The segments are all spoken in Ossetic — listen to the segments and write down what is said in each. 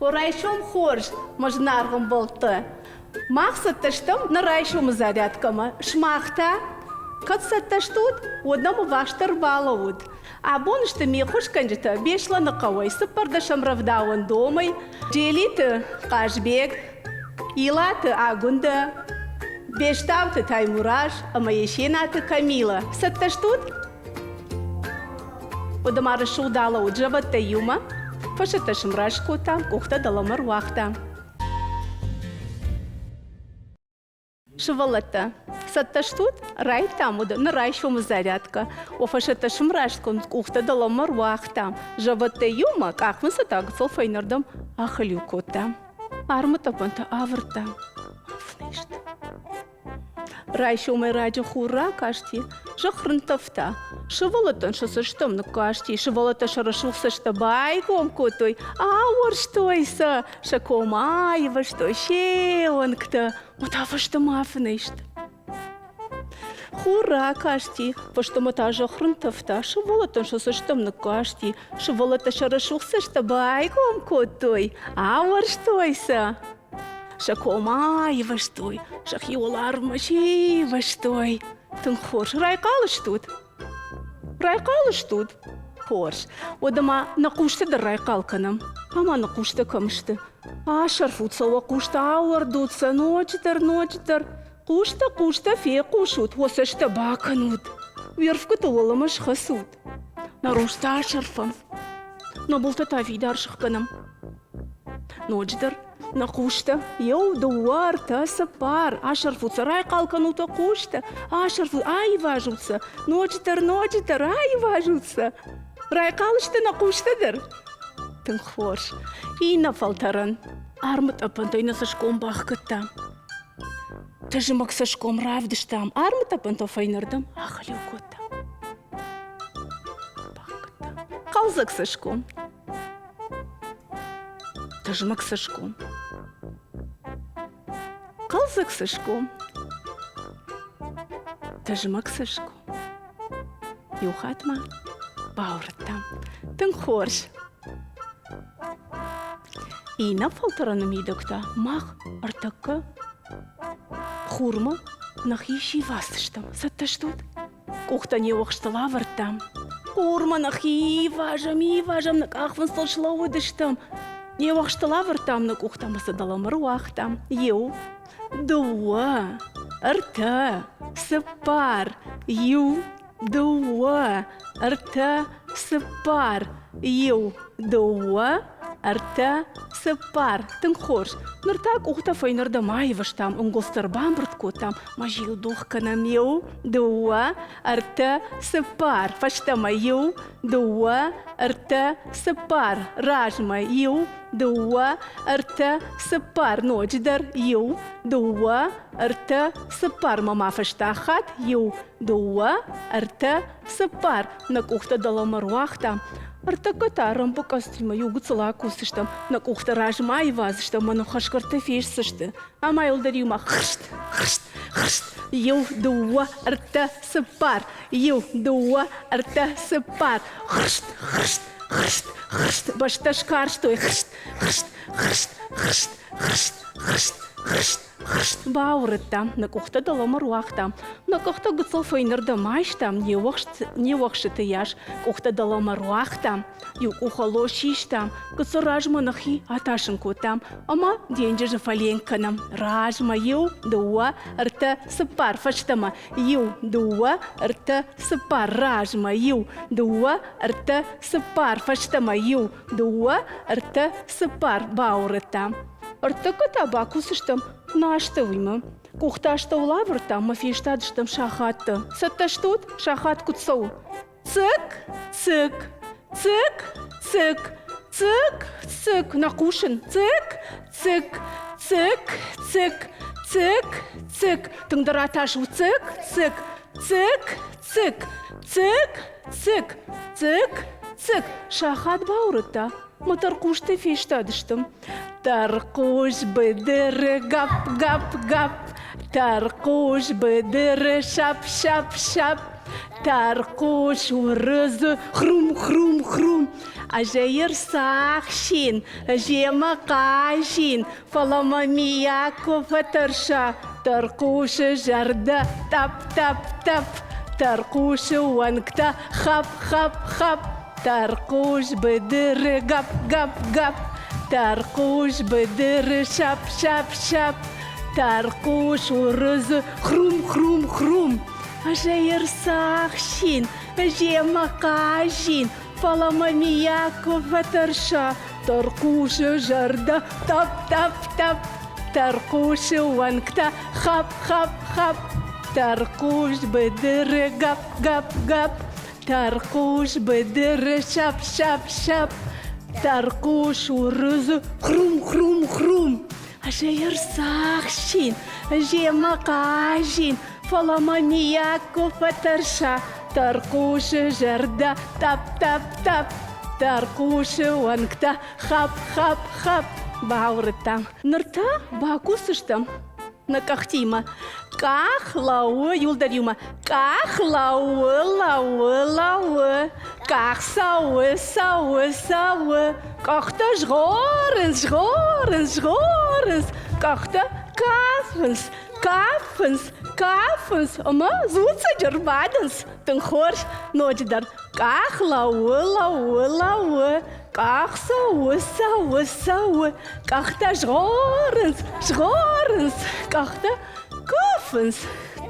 Райсом хорз, мӕ зынаргъ ӕмбӕлттӕ! Мах цӕттӕ стӕм нӕ райсомы зарядкӕмӕ. Сымах та? Кӕд цӕттӕ стут, уӕд нӕм ӕввахсдӕр балӕуут. Абон сты ме ххуысгӕнджытӕ Беслӕны хъӕуӕй цыппӕрдӕсӕм рӕвдауӕндомӕй Джелиты Хъазбег, Илаты Агуындӕ, Бестауты Таймураз ӕмӕ Есенаты Камилӕ. Цӕттӕ стут? Уӕдӕ ма рӕсугъд алӕууыд зӕвӕттӕй иумӕ. Фӕсӕттӕ сымраст кодта, къухтӕ дӕлӕмӕ руагъта. Сывӕллӕттӕ, цӕттӕ стут? Райдтам уыд ныр райсомы зарядкӕ. О фӕсӕттӕ сымраст кодта, къухтӕ дӕлӕмӕ руагъта. Зӕвӕттӕй иумӕ къахвындзытӕ гыццыл фӕйнӕрдӕм ахӕлиу кодта. Армытъӕпӕнтӕ авӕрдта. Афынӕй сты. Райсомӕй раджы хур ракасти, зӕхх рынтӕфта. Сывӕллӕттӕн сӕ цӕстӕм ныккасти, сывӕллӕттӕ сӕ рӕсугъд цӕстӕ байгом кодтой, ауӕрстой сӕ, сӕ ком аивӕзтой се уӕнгтӕ, ӕмӕ та фӕстӕмӕ афынӕй сты. Хур ракасти, фӕстӕмӕ та зӕхх рынтӕфта, сывӕллӕттӕн сӕ цӕстӕм ныккасти, сывӕллӕттӕ сӕ рӕсугъд цӕстӕ байгом кодтой, ауӕрстой сӕ. Сӕ ком аивӕзтой, сӕхи уӕларвмӕ сивӕзтой. Тынг хорз. Райхъал стут? Райхъал стут? Хорз. Уӕдӕ ма нӕ хъусты дӕр райхъал кӕнӕм. Ӕмӕ нӕ хъустӕ кӕм сты? Асӕрфут сӕ уӕ хъустӕ, ауӕрдут сӕ ноджыдӕр, ноджыдӕр. Хъустӕ, хъустӕ фехъусут, уӕ цӕстӕ бакӕнут. Уе рфгуыты уӕлӕмӕ схӕцут. Нӕ рустӕ асӕрфӕм. Нӕ былтӕ та фидар сыхгӕнӕм. Ноджыдӕр нӕ хъустӕ иу, дыууӕ, ӕртӕ, цыппар, асӕрфут сӕ, райхъал кӕнут уӕ хъустӕ, асӕрфут, аивазут сӕ, ноджыдӕр, ноджыдӕр, аивазут сӕ. Райхъал сты нӕ хъустӕ дӕр. Тынг хорз. Иннӕ фӕлтӕрӕн армытъӕпӕнтӕй нӕ цӕсгом бахгӕдта. Тызмӕг цӕсгом равдыстам, армытъӕпӕнтӕ фӕйнӕрдӕм ахӕлиу кодта. Бахгӕдта. Хъӕлдзӕг цӕсгом. Тызмӕг цӕсгом. Хъӕлдзӕг цӕсгом. Тызмӕг цӕсгом. Иу хатт ма баурӕдтам. Тынг хорз. Иннӕ фӕлтӕрӕны мидӕг та мах ӕртӕккӕ хурмӕ нӕхи сиваздзыстӕм. Цӕттӕ стут? Къухтӕ не уӕхстыл авӕрдтам. Хурмӕ нӕхи ивазӕм, ивазӕм, нӕ къахфындзтыл слӕууыдыстӕм. Не уӕхстыл авӕрдтам нӕ къухтӕ ӕмӕ сӕ дӕлӕмӕ руагътам. Иу, дыууӕ, ӕртӕ, цыппар, иу, дыууӕ, ӕртӕ, цыппар, иу, дыууӕ, ӕртӕ, цыппар. Тынг хорз. Ныр та къухтӕ фӕйнӕрдӕм аивӕзтам, ӕнгуылдзтӕ ӕрбамбырд кодтам ӕмӕ зилдух кӕнӕм иу, дыууӕ, ӕртӕ, цыппар. Фӕстӕмӕ иу, дыууӕ, ӕртӕ, цыппар. Размӕ иу, дыууӕ, ӕртӕ, цыппар. Ноджыдӕр иу, дыууӕ, ӕртӕ, цыппар. Мӕ ма фӕстаг хатт иу, дыууӕ, ӕртӕ, цыппар. Нӕ къухтӕ дӕлӕмӕ руагътам. Ӕртӕккӕ та рӕмбыкъӕдзтимӕ иу гыццыл акусдзыстӕм, нӕ къухтӕ размӕ аиваздзыстӕм ӕмӕ нын хӕсгӕрдтӕ фестдзысты. Ӕмӕ йыл дӕр иумӕ хырст, хырст, хырст. Иу, дыууӕ, ӕртӕ, цыппар. Иу, дыууӕ, ӕртӕ, цыппар. Хырст, хырст, хырст, хырст. Бӕстӕ скарстой. Хырст, хырст, хырст, хырст, хырст, хырст, хырст. Хырст бауырыдта, нӕ къухтӕ дӕлӕмӕ руагътам, нӕ къӕхтӕ гыццыл фӕйнӕрдӕм айстам, не уӕхст, не уӕхсыты йас къухтӕ дӕлӕмӕ руагътам, иу къухы ло систам, гыццыл размӕ нӕхи атасын кодтам ӕмӕ денджызы фӕленк кӕнӕм. Размӕ иу, дыууӕ, ӕртӕ, цыппар, фӕстӕмӕ иу, дыууӕ, ӕртӕ, цыппар, размӕ иу, дыууӕ, ӕртӕ, цыппар, фӕстӕмӕ иу, дыууӕ, ӕртӕ, цыппар, бауырыдтам. Ӕртыккӕ та бакусдзыстӕм нӕ астӕуимӕ. Къухтӕ астӕуыл авӕрдтам ӕмӕ фестадыстӕм сахаттӕ. Цӕттӕ стут? Сахат куыд цӕуы? Цык, цык, цык, цык, цык, цык. Нӕ хъусын. Цык, цык, цык, цык, цык, цык. Тынгдӕр атас у. Цык, цык, цык, цык, цык, цык, цык, цык. Сахат баурыдта. Мӕ тӕрхъустӕ фестадыстӕм. Тӕрхъус быдыры гӕпп-гӕпп-гӕпп, Тӕрхъус быдыры сӕпп-сӕпп-сӕпп. Тӕрхъус уырыдзы хрум-хрум-хрум. Ӕз ӕй ӕрцахсин, ӕз йемӕ хъазин, фӕлӕ мӕ миййаг куы фӕтӕрса, тӕрхъусы зӕрдӕ тъӕпп-тъӕпп-тъӕпп, тӕрхъусы уӕнгтӕ хӕпп-хӕпп-хӕпп, тӕрхъус быдыры гӕпп-гӕпп-гӕпп, тӕрхъус быдыры сӕпп-сӕпп-сӕпп, тӕрхъус уырыдзы хрум-хрум-хрум. Ӕз ӕй ӕрцахсин, ӕз йемӕ хъазин, фӕлӕ мӕ миййаг куы фӕтӕрса, тӕрхъусы зӕрдӕ тӕпп-тӕпп-тӕпп, тӕрхъусы уӕнгтӕ хӕпп-хӕпп-хӕпп, тӕрхъус быдыры гӕпп-гӕпп-гӕпп, тӕрхъус быдыры сӕпп-сӕпп-сӕпп, тӕрхъус уырыдзы хрум-хрум-хрум. Ӕз ӕй ӕрцахсин, ӕз йемӕ хъазин, фӕлӕ мӕ миййаг куы фӕтӕрса, тӕрхъусы зӕрдӕ тъӕпп-тъӕпп-тъӕпп, тӕрхъусы уӕнгтӕ хӕпп-хӕпп-хӕпп бауырыдтам. Ныр та бакусдзыстӕм нӕ къӕхтимӕ. Къах лӕууы, иуылдӕр иумӕ. Къах лӕууы, лӕууы, лӕууы. Къах цӕуы, цӕуы, цӕуы. Къӕхтӕ згъорынц, згъорынц, згъорынц. Къӕхтӕ кафынц, кафынц, кафынц ӕмӕ дзуццӕджы рбадынц. Тынг хорз, ноджыдӕр. Къах лӕууы, лӕууы, лӕууы. Къах цӕуы, цӕуы, цӕуы. Къӕхтӕ згъорынц, згъорынц. Къӕхтӕ кафынц,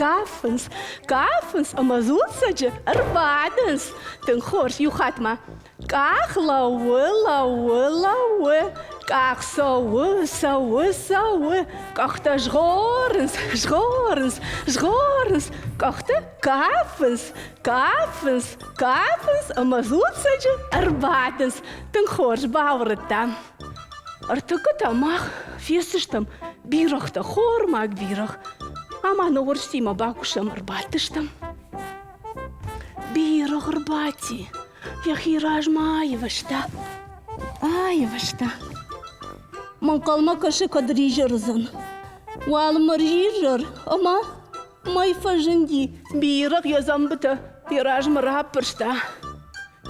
кафынц, кафынц ӕмӕ дзуццӕджы ӕрбадынц. Тынг хорз, иу хатт ма. Къах лӕууы, лӕууы, лӕууы. Къах цӕуы, цӕуы, цӕуы. Къӕхтӕ згъорынц, згъорынц, згъорынц. Къӕхтӕ кафынц, кафынц, кафынц ӕмӕ дзуццӕджы ӕрбадынц. Тынг хорз бауырыдта. Ӕртыккӕ та мах фестыстӕм бирӕгътӕ, хормаг бирӕгъ. Ӕмӕ нӕ уырзтимӕ бакусӕм, ӕрбадтыстӕм. Бирӕгъ ӕрбадти, йӕхи размӕ аивӕзта, аивӕзта. Мӕнхъӕлмӕ кӕсы, кӕд ризӕр уыдзӕн. Уалынмӕ ризӕр ӕмӕ мӕй фӕзынди. Бирӕгъ йӕ дзӕмбытӕ йӕ размӕ раппӕрста.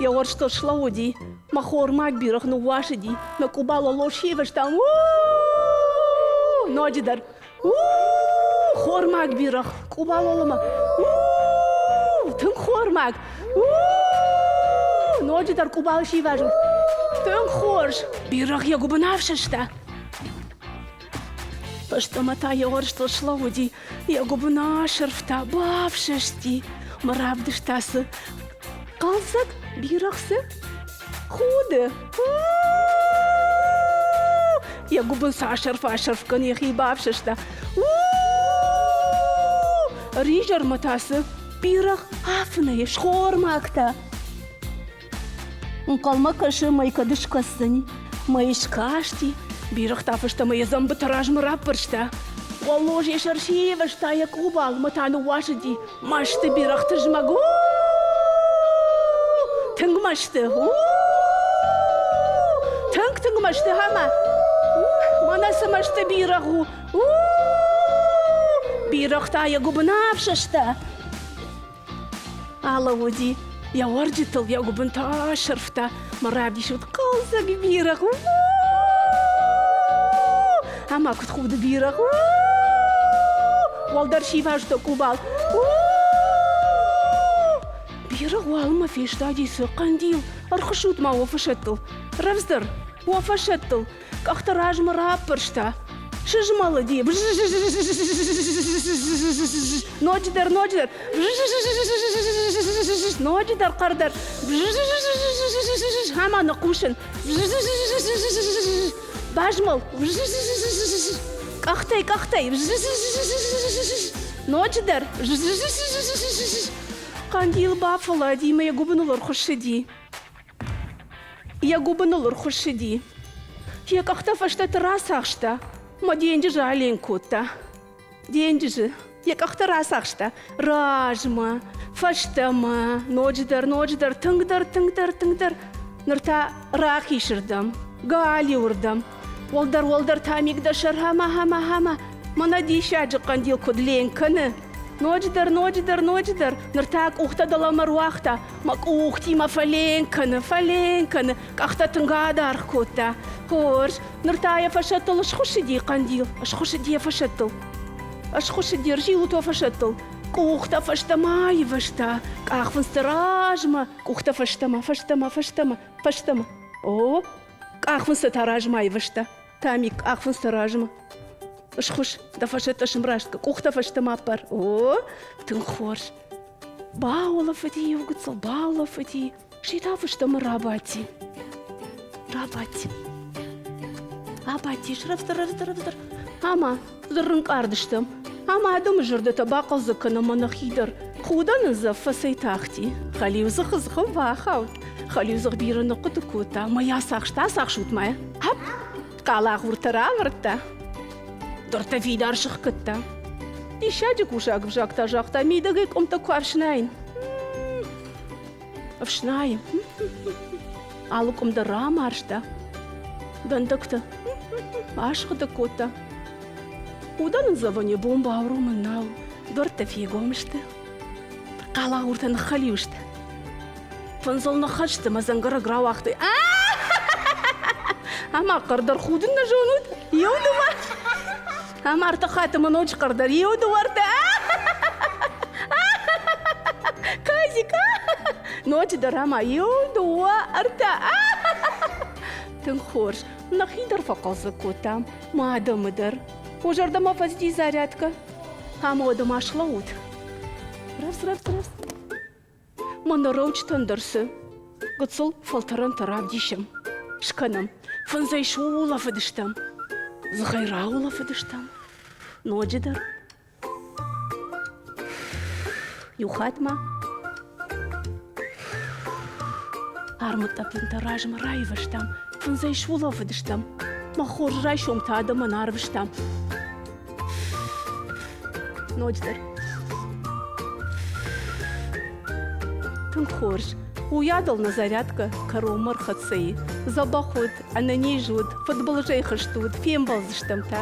Йӕ уӕрстыл слӕууыди, мӕ хормаг бирӕгъ ныууасыди, мӕ къубалыл лос сивӕзта. У-у-у! Ноджыдӕр. У-у-у! Хормаг бирӕгъ къубалолымӕ. У-у-у! Тынг хормаг. У-у-у! Ноджыдӕр къубал сивӕзут. Тынг хорз. Бирӕгъ йӕ гуыбын афсӕста. Фӕстӕмӕ та йӕ уӕрстыл слӕууыди, йӕ гуыбын асӕрфта, бафсӕсти. Мӕ равдыста цы хъӕлдзӕг бирӕгъ цы худы. Йӕ гуыбын цы асӕрф-асӕрф кӕны, йӕхи бафсӕста. Ризӕрмӕ та цы бирӕгъ афынӕй, схормӕгтӕ. Ӕнхъӕлмӕ кӕсы, мӕй кӕд скӕсдзӕни. Мӕй скасти, бирӕгъ та фӕстӕмӕ йӕ дзӕмбыты размӕ раппӕрста. Уӕллоз йӕ сӕр сивӕзта йӕ къубалмӕ та ныууасыди. Мӕсты бирӕгъ тызмӕг. Тынг мӕсты. Тынг тынг мӕсты ӕмӕ мӕнӕ цы мӕсты бирӕгъ у. Бирӕгъ та йӕ гуыбын афсӕста. Алӕууыди йӕ уӕрджытыл, йӕ гуыбын та асӕрфта. Мӕ равдисут хъӕлдзӕг бирӕгъ. Ӕмӕ куыд худы бирӕгъ. Уӕлдӕр сивӕзта къубал. Бирӕгъ уалынмӕ фестади цы хъӕндил. Ӕрхуыссут ма уӕ фысӕттыл. Рӕвдздӕр, уӕ фӕсӕттыл. Къӕхты размӕ раппӕрста. Сызмӕлыди. Ноджыдӕр, ноджыдӕр. Ноджыдӕр хъӕрдӕр. Ӕмӕ ныхъхъусын. Базмӕл. Къӕхтӕй, къӕхтӕй. Ноджыдӕр. Хъӕндил бафӕллади мӕ йӕ гуыбыныл ӕрхуыссыди. Йӕ гуыбыныл ӕрхуыссыди. Йӕ къӕхтӕ фӕстӕты рацахста мӕ денджызы аленк кодта. Денджызы йӕ къӕхтӕ рацахста размӕ, фӕстӕмӕ, ноджыдӕр, ноджыдӕр, тынгдӕр, тынгдӕр, тынгдӕр. Ныр та рахисырдӕм, галиуырдӕм. Уӕлдӕр, уӕлдӕр та мигдӕ сӕр хӕмӕ, хӕмӕ, хӕмӕ. Мӕнӕ диссаджы хъӕндил куыд ленк кӕны. Ноджыдӕр, ноджыдӕр, ноджыдӕр. Ныр та къухтӕ дӕлӕмӕ руагъта. Мӕ къухтимӕ фӕленк кӕны, фӕленк кӕны. Къӕхтӕ тынг адаргъ кодта. Хорз. Ныр та йӕ фӕсӕттыл схуыссыди хъӕндил. Схуыссыди йӕ фӕсӕттыл. Схуыссыди, ӕрзилут уӕ фӕсӕттыл. Къухтӕ фӕстӕмӕ аивӕзта, къахфындзты размӕ, къухтӕ фӕстӕмӕ, фӕстӕмӕ, фӕстӕмӕ, фӕстӕмӕ. О, къахфындзтӕ та размӕ аивӕзта. Тамик, къахфындзтӕ размӕ. Схуысс, дӕ фӕсӕттӕ сымраст, къухтӕ фӕстӕмӕ аппар. О, тынг хорз. Баулӕфыди иу гыццыл, баулӕфыди. Стӕй та фӕстӕмӕ рабадти. Рабадти. Абадти, срӕвдздӕр, рӕвдздӕр, рӕвдздӕр. Ӕмӕ ныррынкъард стӕм. Ӕмӕ адӕмы зӕрдӕтӕ бахъӕлдзӕг кӕнӕм ӕмӕ нӕхи дӕр. Худӕн ын фӕцӕйтахти. Хӕлиудзыхы дзыхы бахауд. Хӕлиудзых бирӕ ныхъхъуыды кодта ӕмӕ йӕ ацахста, ацахсут ма йӕ. Хӕпп! Хъалагъуртӕ равӕрдта. Дуртӕ фидар сыхгӕдта. Диссаджы кусӕг ӕвзаг та загъта, мидӕгӕй къуымтӕ куы ӕфснайын. Ӕфснайы. Алы къуым дӕр рамарзта. Дӕндӕгтӕ асыгъдӕг кодта. Худӕн ын зӕгъын йӕ бон бауромын нал. Дуӕрттӕ фегом сты. Хъалагъуртӕ ныххӕлиу сты. Фындзыл ныххӕсты мӕ дзӕнгӕрӕг рауагътой. Ӕмӕ хъӕрдӕр худын нӕ зонут? Иу дыууӕ. Ӕмӕ ӕртӕ хатты мӕ ноджы хъӕрдӕр. Иу дыууӕ ӕртӕ. Казик! Ноджыдӕр ӕмӕ иу, дыууӕ, ӕртӕ. Тынг хорз. Нӕхи дӕр фӕхъӕлдзӕг кодтам, мӕ адӕмы дӕр. Уӕ зӕрдӕмӕ фӕцыди зарядкӕ? Ӕмӕ уӕдӕ ма слӕуут. Рӕвдз, рӕвдз, рӕвдз. Мӕнӕ рӕуджытӕн дӕр цы? Гыццыл фӕлтӕрӕнтӕ равдисӕм, скӕнӕм. Фындзӕй сулӕфыдыстӕм, дзыхӕй раулӕфыдыстӕм. Ноджыдӕр. Иу хатт ма. Армытъӕпӕнтӕ размӕ раивӕзтам, фындзӕй сулӕфыдыстӕм. Мӕ хорз райсом та адӕмӕн арвыстам. Ноджыдӕр. Тынг хорз. Уыйадыл нӕ зарядкӕ кӕронмӕ рхӕццӕ и. Дзӕбӕх уыд, ӕнӕниз уыд, фыдбылызӕй хызт уыд, фембӕлдзыстӕм та.